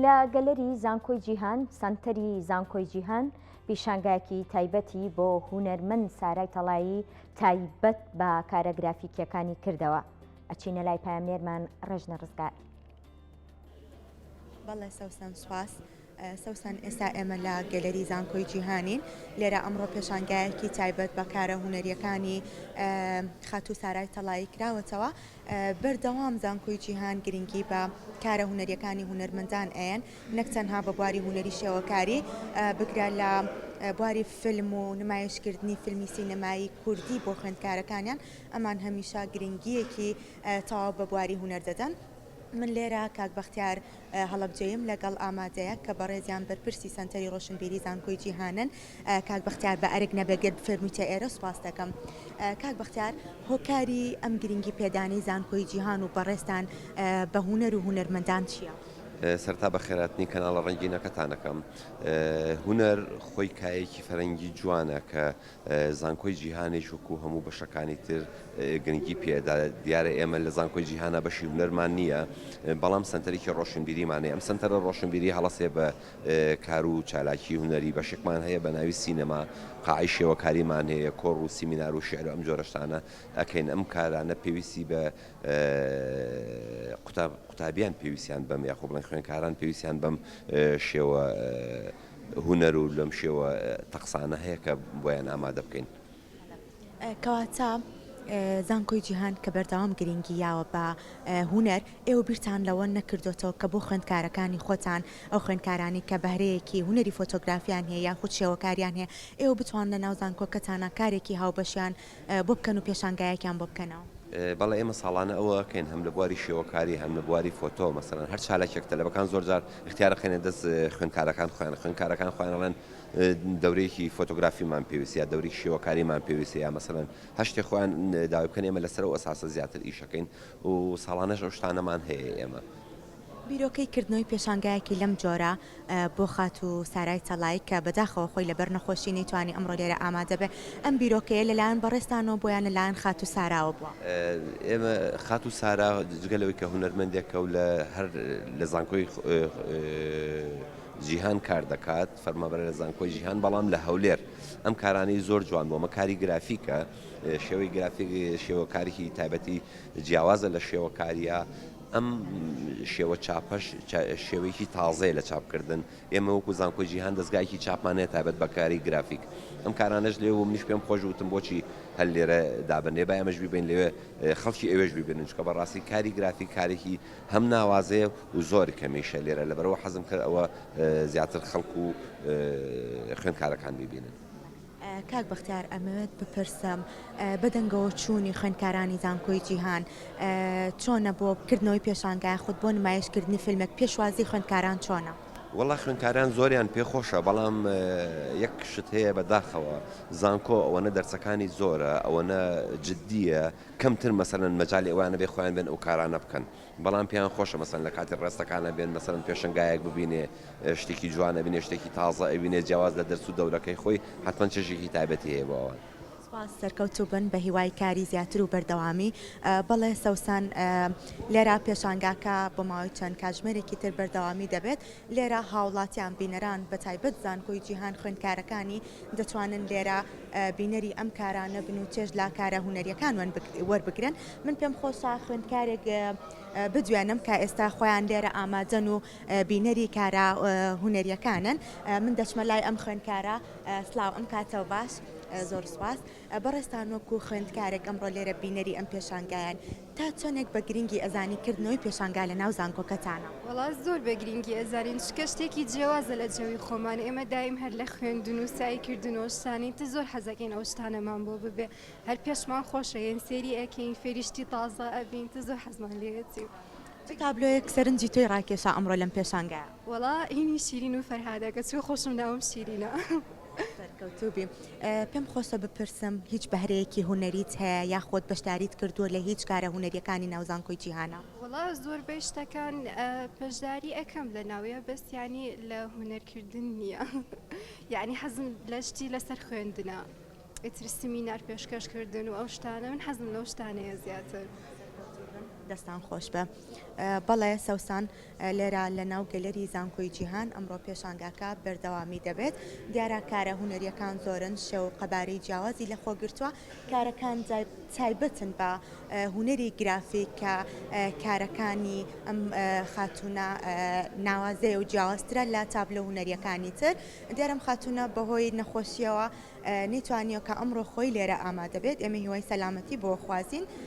لە گەلەری زانکۆی جیهان، سەنتەری زانکۆی جیهان، پیشانگایەکی تایبەتی بۆ هونەرمەند سارای تەڵایی تایبەت بە کارە گرافیکیەکانی کردەوە. ئەچینە لای پەیامنێرمان ڕێژنە ڕزگار. بەڵێ سەوسەن سوپاس. سەوسەن ئێستا ئێمە لە گەلەری زانکۆی جیهانین لێرە ئەمڕۆ پێشانگایەکی تایبەت بە کارە هونەریەکانی خاتوو سارای تەڵایی کراوەتەوە بەردەوام زانکۆی جیهان گرنگی بە کارە هونەریەکانی هونەرمەندان ئەیەن نەک تەنها بە بواری هونەری شێوەکاری بگرە لە بواری فیلم و نمایشکردنی فیلمی سینەمایی کوردی بۆ خوێندکارەکانیان ئەمان هەمیشە گرنگیەکی تەواو بە بواری هونەر دەدەن. من لێرە کاک بەختیار هەڵەبجەییم لەگەڵ ئامادەیە کە بەڕێزیان بەرپرسی سەنتەری ڕۆشنبیری زانکۆی جیهانن. کاک بەختیار بە ئەرک نەبێ گەر بفەرموویتە ئێرە سوپاست دەکەم. کاک بەختیار هۆکاری ئەم گرنگی پێدانەی زانکۆی جیهان و بەڕێزتان بە هونەر و هونەرمەندان چییە؟ سەرەتا بەخێرهاتنی کەناڵە ڕەنگینەکەتان ئەکەم. هونەر خۆی کایەکی فەرەنگی جوانە کە زانکۆی جیهانیش وەکو هەموو بەشەکانی تر گرنگی پێدا دیارە ئێمە لە زانکۆی جیهانە بەشی هونەرمان نییە بەڵام سەنتەرێکی ڕۆشنبیریمان هەیە ئەم سەنتەرە ڕۆشنبیری هەڵەسێ بە کار و چالاکی هونەری بەشێکمان هەیە بە ناوی سینەما قاعەی شێوەکاریمان هەیە کۆڕ و سیمینار و شعر و ئەم جۆرە شتانە ئەکەین ئەم کارانە پێویستی بە قوتابیان پێویستیان بەم یاخۆ بڵێن خوێنکاران پێویستیان بەم شێوە هونەر و لەم شێوە تەقسانە هەیە کە بۆیان ئامادە بکەین. کەواتە زانکۆی جیهان کە بەردەوام گرنگی یاوە بە هونەر، ئێوە بیرتان لەوە نەکردۆتەوە کە بۆ خوێندکارەکانی خۆتان، ئەو خوێندکارانەی کە بەهرەیەکی هونەری فۆتۆگرافیان هەیە یاخود شێوەکاریان هەیە، ئێوە بتوانن لەناو زانکۆکەتانا کارێکی هاوبەشیان بۆ بکەن و پێشانگایەکیان بۆ بکەنەوە؟ بەڵێ ئێمە ساڵانە ئەوە ئەکەین هەم لە بواری شێوەکاری هەم لە بواری فۆتۆ مەسەلەن هەر چالاکیەک تەلەبەکان زۆر جار ئیختیار ئەخەینە دەست خوێندکارەکان خۆیان خوێندکارەکان خۆیان ئەڵێن دەورەیەکی فۆتۆگرافیمان پێویستە یا دەورەیەکی شێوەکاریمان پێویستە یا مەسەلەن هەر شتێک خۆیان داوای بکەن ئێمە لەسەر ئەو ئەساسە زیاتر ئیشەکەین و ساڵانەش ئەو شتانەمان هەیە ئێمە. بیرۆکەی کردنەوەی پێشانگایەکی لەم جۆرە بۆ خاتوو سارای تەڵایی کە بەداخەوە خۆی لەبەر نەخۆشی نەیتوانی ئەمڕۆ لێرە ئامادە بێ، ئەم بیرۆکەیە لەلایەن بەڕێزتانەوە بووە یان لەلایەن خاتوو ساراوە بووە؟ ئێمە خاتوو سارا جگە لەوەی کە هونەرمەندێکە و لە هەر لە زانکۆی جیهان کار دەکات، فەرمانبەرە لە زانکۆی جیهان بەڵام لە هەولێر ئەم کارانەی زۆر جوان بووە، ئەمە کاری گرافیکە، شێوەی گرافیک شێوەکارێکی تایبەتی جیاوازە لە شێوەکارییە، ئەم شێوە چاپەش شێوەیەکی تازەیە لە چاپکردن، ئێمە وەکو زانکۆی جیهان دەزگایەکی چاپمان هەیە تایبەت بە کاری گرافیک، ئەم کارانەش لێ بوو منیش پێم خۆش وتم بۆچی هەر لێرە دابنرێ با ئێمەش بیبەین لەوێ خەڵکی ئەوێش بیبینن، چونکە بەڕاستی کاری گرافیک کارێکی هەم ناوازەیە و زۆر کەمیشە لێرە، لەبەرئەوە حەزم کرد ئەوە زیاتر خەڵک و خوێندکارەکان بیبینن. کاک بەختیار ئەمەوێت بپرسم بەدەنگەوە چوونی خوێندکارانی زانکۆی جیهان چۆنە بۆ کردنەوەی پێشانگا یاخود بۆ نمایش کردنی فیلمێک پێشوازی خوێندکاران چۆنە؟ وەڵا خوێندکاران زۆریان پێ خۆشە بەڵام یەک شت هەیە بەداخەوە زانکۆ ئەوەنە دەرسەکانی زۆرە ئەوەنە جدیە کەمتر مەسەلەن مەجالی ئەوەیان نەبێ خۆیان بێن ئەو کارانە بکەن بەڵام پێیان خۆشە مەسەلەن لە کاتی ڕێستەکانە بێن مەسەلەن پێشەنگایەک ببینێ شتێکی جوان ئەبینێ شتێکی تازە ئەبینێ جیاواز لە دەرس و دەورەکەی خۆی حەتمەن چێژێکی تایبەتی هەیە بۆ ئەوان. سوپاس سەرکەوتوو بن بە هیوای کاری زیاتر و بەردەوامی. بەڵێ سەوسەن لێرە پێشانگاکە بۆ ماوەی چەند کاتژمێرێکی تر بەردەوامی دەبێت لێرە هاوڵاتیان بینەران بەتایبەت زانکۆی جیهان خوێندکارەکانی دەتوانن لێرە بینەری ئەم کارانە بن و چێژ لە کارە هونەریەکان وەربگرن من پێم خۆشە خوێندکارێک بدوێنم کە ئێستا خۆیان لێرە ئامادەن و بینەری کارە هونەریەکانن من دەچمە لای ئەم خوێندکارە سلااو ئەم کاتەوە باش زۆر سپاس بەڕێزتان وەکو خوێندکارێک ئەمڕۆ لێرە بینەری ئەم پێشانگایەن تا چەندێک بە گرنگی ئەزانی کردنەوەی پێشانگا لە ناو زانکۆکەتانە؟ وەڵا زۆر بە گرنگی ئەزانین چونکە شتێکی جیاوازە لە جەوی خۆمان ئێمە دایم هەر لە خوێندن و سەعی کردن و شتانین تر زۆر حەزەکەین ئەو شتانەمان بۆ ببێ هەر پێشمان خۆشە یەن سێری ئەکەین فێری شتی تازە ئەبین تر زۆر حەزمان لێیەتی. چ تابلۆیەک سەرنجی تۆی ڕاکێشا ئەمڕۆ لەم پێشانگایە؟ وەڵا هینی شیرین و فەرهادەکە چونکە خۆشم ناوم شیرینە. سەرکەوتوو بی. پێم خۆشە بپرسم هیچ بەهرەیەکی هونەریت هەیە یاخود بەشداریت کردووە لە هیچ کارە هونەریەکانی ناو زانکۆی جیهانا؟ وەڵا زۆربەی شتەکان بەشداری ئەکەم لە ناویا بەس یانی لە هونەر کردن نییە یانی حەزم لە شتی لەسەر خوێندنە ئیتر سمینار پێشکەش کردن و ئەو شتانە من حەزم لەو شتانەیە زیاتر. دەستان خۆش بێ. بەڵێ سەوسان لێرە لە ناو گەلەری زانکۆی جیهان ئەمڕۆ پێشانگاکە بەردەوامی دەبێت. دیارە کارە هونەریەکان زۆرن، شێوە و قەبارەی جیاوازی لەخۆ گرتووە، کارەکان تایبەتن بە هونەری گرافیک کە کارەکانی ئەم خاتوونە ناوازەیە و جیاوازترە لە تابلۆ هونەریەکانی تر. دیارە ئەم خاتوونە بەهۆی نەخۆشیەوە نەیتوانیوە کە ئەمڕۆ خۆی لێرە ئامادە بێت، ئێمە هیوای سەلامەتی بۆ خوازین.